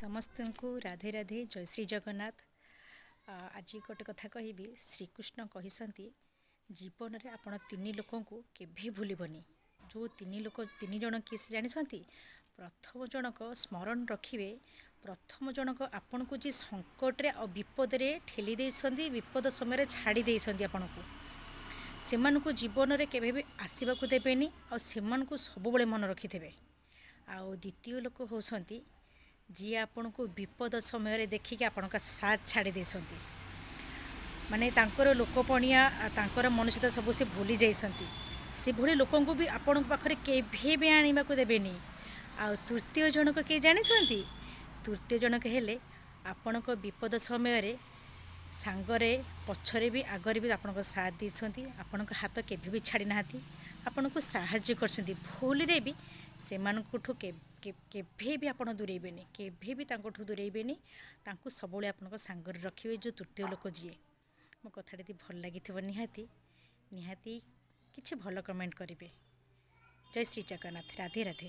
ସମସ୍ତଙ୍କୁ ରାଧେ ରାଧେ, ଜୟ ଶ୍ରୀ ଜଗନ୍ନାଥ। ଆଜି ଗୋଟେ କଥା କହିବି। ଶ୍ରୀକୃଷ୍ଣ କହିଛନ୍ତି, ଜୀବନରେ ଆପଣ ତିନି ଲୋକଙ୍କୁ କେବେ ଭୁଲିବନି। ଯେଉଁ ତିନି ଲୋକ, ତିନି ଜଣ କିଏ ସେ ଜାଣିଛନ୍ତି? ପ୍ରଥମ ଜଣକ ସ୍ମରଣ ରଖିବେ। ପ୍ରଥମ ଜଣକ ଆପଣଙ୍କୁ ଯିଏ ସଙ୍କଟରେ ଆଉ ବିପଦରେ ଠେଲି ଦେଇଛନ୍ତି, ବିପଦ ସମୟରେ ଛାଡ଼ି ଦେଇଛନ୍ତି ଆପଣଙ୍କୁ, ସେମାନଙ୍କୁ ଜୀବନରେ କେବେ ବି ଆସିବାକୁ ଦେବେନି ଆଉ ସେମାନଙ୍କୁ ସବୁବେଳେ ମନେ ରଖିଥିବେ। ଆଉ ଦ୍ୱିତୀୟ ଲୋକ ହେଉଛନ୍ତି ଯିଏ ଆପଣଙ୍କୁ ବିପଦ ସମୟରେ ଦେଖିକି ଆପଣଙ୍କ ସାଥ୍ ଛାଡ଼ି ଦେଇଛନ୍ତି, ମାନେ ତାଙ୍କର ଲୋକପଣିଆ, ତାଙ୍କର ମନୁଷ୍ୟତା ସବୁ ସେ ଭୁଲି ଯାଇଛନ୍ତି। ସେଭଳି ଲୋକଙ୍କୁ ବି ଆପଣଙ୍କ ପାଖରେ କେବେ ବି ଆଣିବାକୁ ଦେବେନି। ଆଉ ତୃତୀୟ ଜଣକ କିଏ ଜାଣିଛନ୍ତି? ତୃତୀୟ ଜଣକ ହେଲେ ଆପଣଙ୍କ ବିପଦ ସମୟରେ ସାଙ୍ଗରେ, ପଛରେ ବି, ଆଗରେ ବି ଆପଣଙ୍କ ସାଥ୍ ଦେଇଛନ୍ତି, ଆପଣଙ୍କ ହାତ କେବେ ବି ଛାଡ଼ି ନାହାନ୍ତି, ଆପଣଙ୍କୁ ସାହାଯ୍ୟ କରିଛନ୍ତି। ଭୁଲରେ ବି ସେମାନଙ୍କଠୁ କେବେ ବି ଆପଣ ଦୂରେଇବେନି, କେବେ ବି ତାଙ୍କଠୁ ଦୂରେଇବେନି। ତାଙ୍କୁ ସବୁବେଳେ ଆପଣଙ୍କ ସାଙ୍ଗରେ ରଖିବେ, ଯେଉଁ ତୃତୀୟ ଲୋକ ଯିଏ। ମୋ କଥାଟି ଯଦି ଭଲ ଲାଗିଥିବ, ନିହାତି ନିହାତି କିଛି ଭଲ କମେଣ୍ଟ କରିବେ। ଜୟ ଶ୍ରୀ ଜଗନ୍ନାଥ, ରାଧେ ରାଧେ।